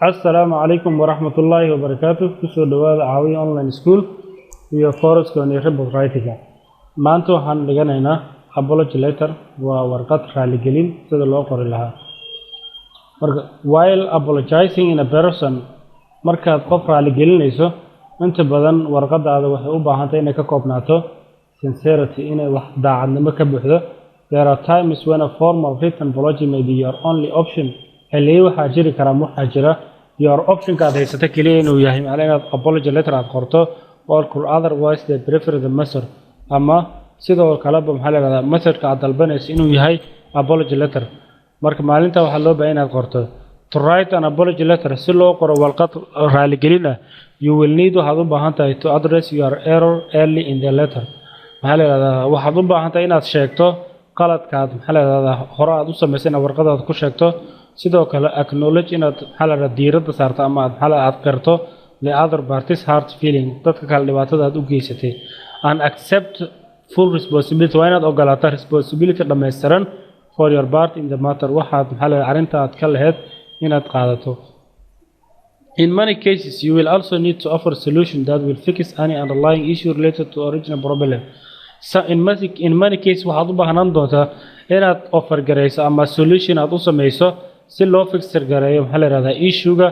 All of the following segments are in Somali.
Asalaamu calaykum waraxmatullaahi wabarakaatu. Kusoo dhawaada Caawiya Online School iyo course-kani report writing. Maanta waxaan dhiganaynaa apology letter, waa warqad raaligelin sida loo qori lahaa. Marka, while apologizing in a person, markaad qof raaligelinayso, inta badan warqadaada waxay u baahantahay inay ka koobnaato sincerity, inay wax daacadnimo ka buuxdo. There are times when a formal written apology may be your only option. Xilliyo waxaa jiri kara, waxaa jira your optionka aad haysato keliya inuu yahay macnaa inaad apology letter aad qorto, or could otherwise they prefer the method, ama sidoo kaleba, maxaa la yihahdaa, methodka aad dalbanayso inuu yahay apology letter. Marka maalinta waxaa loo baahan inaad qorto. To write an apology letter, si loo qoro warqad raaligelin ah, you will need, waxaad u baahan tahay, to address your error early in the letter. Maxaa la yihahdaa, waxaad u baahan tahay inaad sheegto qaladkaad, maxaa la yihahdaa, hore aad u samaysay, inaad warqadaad ku sheegto. Sidoo kale acknowledge, inaad, maxaa la yihahdaa, diiradda saarto ama aad, maxaa la, aad qirto the other parties' hurt feeling, dadka kale dhibaatada aad u geysatay, and accept full responsibility, waa inaad ogolaataa responsibility dhammaystiran, for your part in the matter, waxaad, maxaa la yihahdaa, arrinta aad ka lahayd inaad qaadato. In many cases, you will also need to offer a solution that will fix any underlying issue related to original problem. So in many cases, waxaad u baahnaan doontaa inaad offer garayso ama solution aad u sameyso si loo fix gareeyo, maxaa la yihahdaa, issue-ga,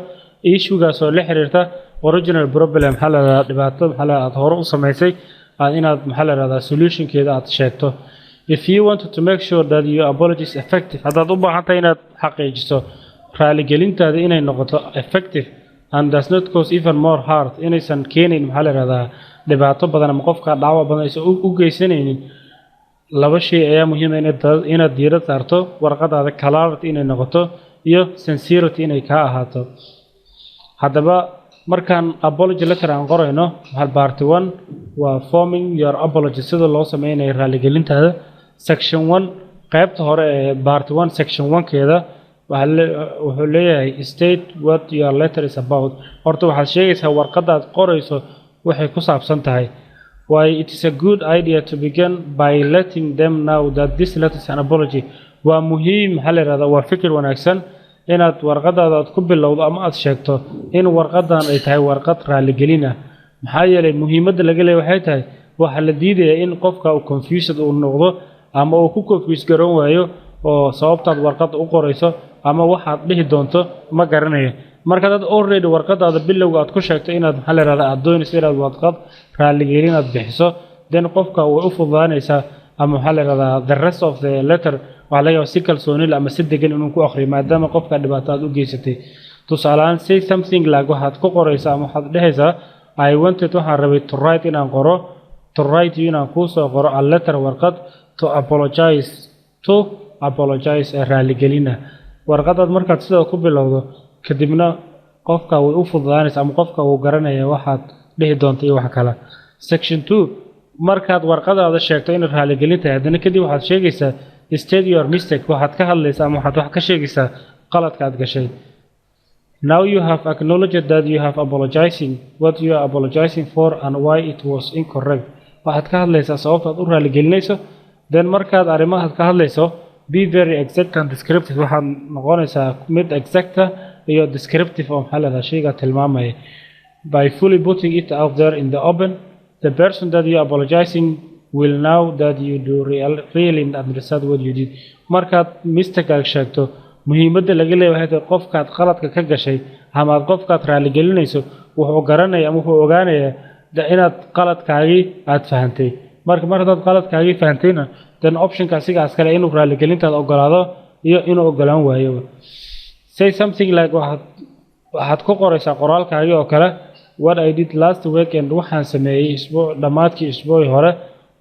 issue-gaas oo la xiriirta original problem, maxaa la yihahdaa, dhibaato, maxaa la, aad hore u samaysay, aad inaad, maxaa la yihahdaa, solutionkeeda aad sheegto. If you want to make sure that your apology is effective, haddaad u baahan tahay inaad xaqiijiso raaligelintaada inay noqoto effective and does not cause even more hurt, inaysan keenayn, maxaa la yihahdaa, dhibaato badan ama qofka dhaawac badan aysan u geysanaynin, laba shay ayaa muhiim ah inaad diirad saarto: warqadaada clarity inay noqoto iyo sincerity inay kaa ahaato. Haddaba markaan apology letter aan qorayno, waxaa part one waa forming your apology, sida loo sameynayo raaligelintaada. Section one, qaybta hore ee part one section one-keeda, wuxuu leeyahay: state what your letter is about. Horta waxaad sheegaysaa warqadaad qorayso waxay ku saabsan tahay. Why it is a good idea to begin by letting them know that this letter is an apology. Waa muhiim, maxaa la yihahdaa, waa fikir wanaagsan inaad warqadaada aad ku bilowdo ama aad sheegto in warqadan ay tahay warqad raaligelin ah. Maxaa yeelay, muhiimadda laga leeyahay waxay tahay waxaa la diidayaa in qofka uu confused uu noqdo ama uu ku confuse garoon waayo oo sababtaad warqadda u qorayso ama waxaad dhihi doonto ma garanayo. Marka dad already warqadaada bilowga aad ku sheegto inaad, maxaa la yihahdaa, aad doonayso inaad warqad raaligelin aad bixiso, then qofka way u fududaanaysaa ama, maxaa la yihahdaa, the rest of the letter waxaa laga yaabaa si kalsooni leh ama si degan inuu ku akhriyo, maadaama qofka dhibaato aad u geysatay. Tusaale ahaan, say something like, waxaad ku qoraysaa ama waxaad dhehaysaa: I wanted, waxaan rabay, to write, inaan qoro, to write you, inaan kuu soo qoro, a letter, warqad, to apologize, ee raaligelina. Warqadaad markaad sidaa ku bilowdo, kadibna qofka way u fududaanaysa ama qofka wuu garanaya waxaad dhihi doonto iyo wax kale. Section two, markaad warqadaada sheegto inaad raaligelin tahay, haddana kadib waxaad sheegaysaa state your mistake, waxaad ka hadlaysaa ama waxaad wax ka sheegaysaa qaladka aad gashay. Now you have acknowledged that you have apologizing, what you are apologizing for and why it was incorrect. Waxaad ka hadlaysaa sababta aad u raaligelinayso. Then markaad arrimahaad ka hadlayso, be very exact and descriptive, waxaad noqonaysaa mid exact ah iyo descriptive oo, maxaa la yihahdaa, shayga tilmaamaya. By fully putting it out there in the open, the person that you are apologizing will know that you do really understand what you did. Markaad mistake sheegto, muhiimadda laga leeyahay waxay tahay qofkaad qaladka ka gashay ama aad qofkaad raaligelinayso wuxuu garanaya ama wuxuu ogaanayaa inaad qaladkaagii aad fahantay. Marka mar haddaad qaladkaagii fahantayna, then optionka asigaas kale inuu raaligelintaada ogolaado iyo inuu ogolaan waayo. Say something like, waxaad ku qoraysaa qoraalkaagii oo kale: what I did last weekend, waxaan sameeyey isbuuc dhammaadkii, isbuucii hore,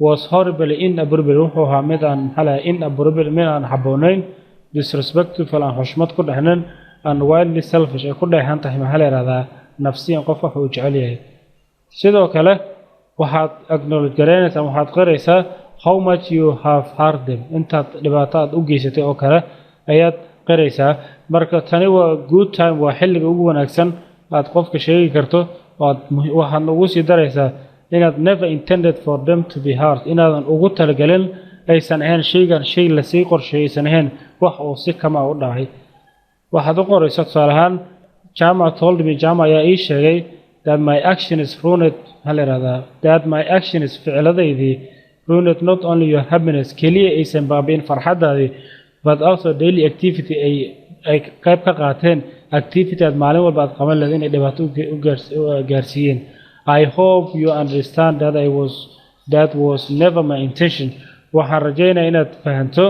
was horribly inappropriate, wuxuu ahaa mid aan, maxaa la, inappropriate, mid aan habboonayn, disrespectful, aan xushmad ku dhexnayn, and wildly selfish, ay ku dheehan tahay, maxaa la yihahdaa, nafsiyan qof wax uu jecel yahay. Sidoo kale waxaad acknowledge garaynaysaa, waxaad qiraysaa how much you have hurt them, intaad dhibaato aad u geysatay oo kale ayaad qiraysaa. Marka tani waa good time, waa xilliga ugu wanaagsan aad qofka sheegi karto. Waad waxaadna ugu sii daraysaa inaad never intended for them to be hurt, inaadan ugu talagelin, aysan ahayn shaygan shay lasii qorsheeyay, aysan ahayn wax uu si kama u dhacay. Waxaad u qoraysaa tusaale ahaan Jama told me, Jama ayaa ii sheegay, that my action is ruined, maxaa la yihahdaa, that my action is, ficiladaydii, ruined not only your happiness, keliya aysan baabi'in farxaddaadii, but also daily activity, ay qayb ka qaateen activity aad maalin walba aad qaban lahayd inay dhibaato u gaarsiiyeen. I hope you understand that I was that was never my intention. Waxaan rajaynayaa inaad fahanto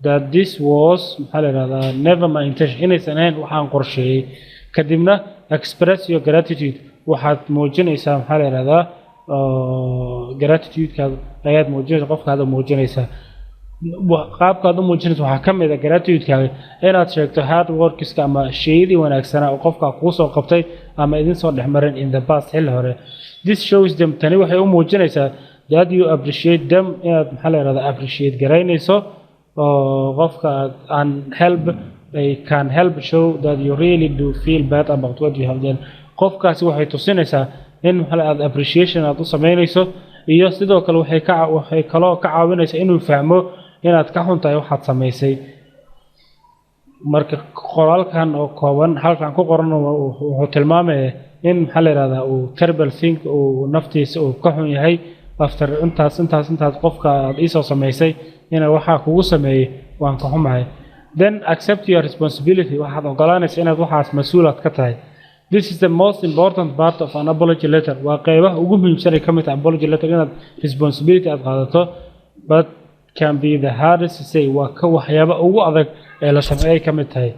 that this was, maxaa la yihahdaa, never my intention, inaysan ahayn waxaan qorsheeyey. Kadibna express your gratitude, waxaad muujinaysaa, maxaa la yihahdaa, gratitude-kaad ayaad muujinaysaa, qofkaada muujinaysaa. Qaabkaad u muujinaysa waxaa ka mid ah gratitude-kaaga inaad sheegto hard works-ka ama shayadii wanaagsanaa oo qofka kuu soo qabtay ama idin soo dhexmarin in the past, xilli hore. This shows them, tani waxay u muujinaysaa, that you appreciate them, inaad, maxaa la yihahdaa, appreciate garaynayso oo qofka aad and help they can help show that you really do feel bad about what you have done. Qofkaasi waxay tusinaysaa in, maxaa la aad appreciation aad u samaynayso, iyo sidoo kale waxay kaloo ka caawinaysaa inuu fahmo inaad ka xun tahay waxaad samaysay. Marka qoraalkan oo kooban halkan ku qoran wuxuu tilmaamaya in, maxaa la yihahdaa, uu terrible thing uu naftiisa uu ka xun yahay after intaas qofka aad iisoo samaysay ina waxaa kugu sameeyey, waan ka xumahay. Then accept your responsibility, waxaad ogolaanaysa inaad waxaas mas-uulaad ka tahay. This is the most important part of an apology letter, waa qeybaha ugu muhiimsan ay ka mid tahay apology letter, inaad responsibility aad qaadato, but can be the hardest to say, waa ka waxyaaba ugu adag ee la sameeyay ka mid tahay.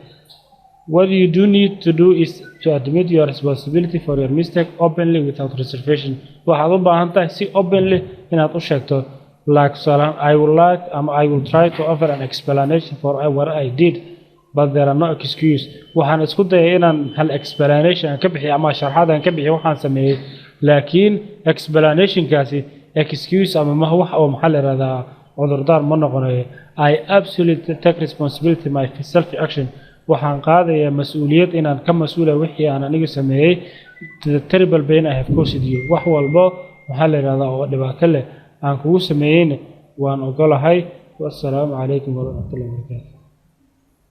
What you do need to do is to admit your responsibility for your mistake openly, without reservation. Waxaad u baahan tahay si openly inaad u sheegto, like tusaale, I would like ama I will try to offer an explanation for what I did, but there are no excuse. Waxaan isku dayay inaan hal explanation aan ka bixiyo ama sharxaad aan ka bixiyo waxaan sameeyey, laakiin explanationkaasi excuse ama ma wax oo, maxaa la yihahdaa, cudurdaar ma noqonayo. I absolutely take responsibility my self action. Waxaan qaadayaa mas-uuliyad inaan ka mas-uula wixii aan anigu sameeyey. The terrible pain I have caused you, wax walbo, maxaa la yihahdaa, oo dhibaato leh aan kugu sameeyeyna waan ogolahay. Wassalaamu calaykum waraxmatullahi wabarakaatu.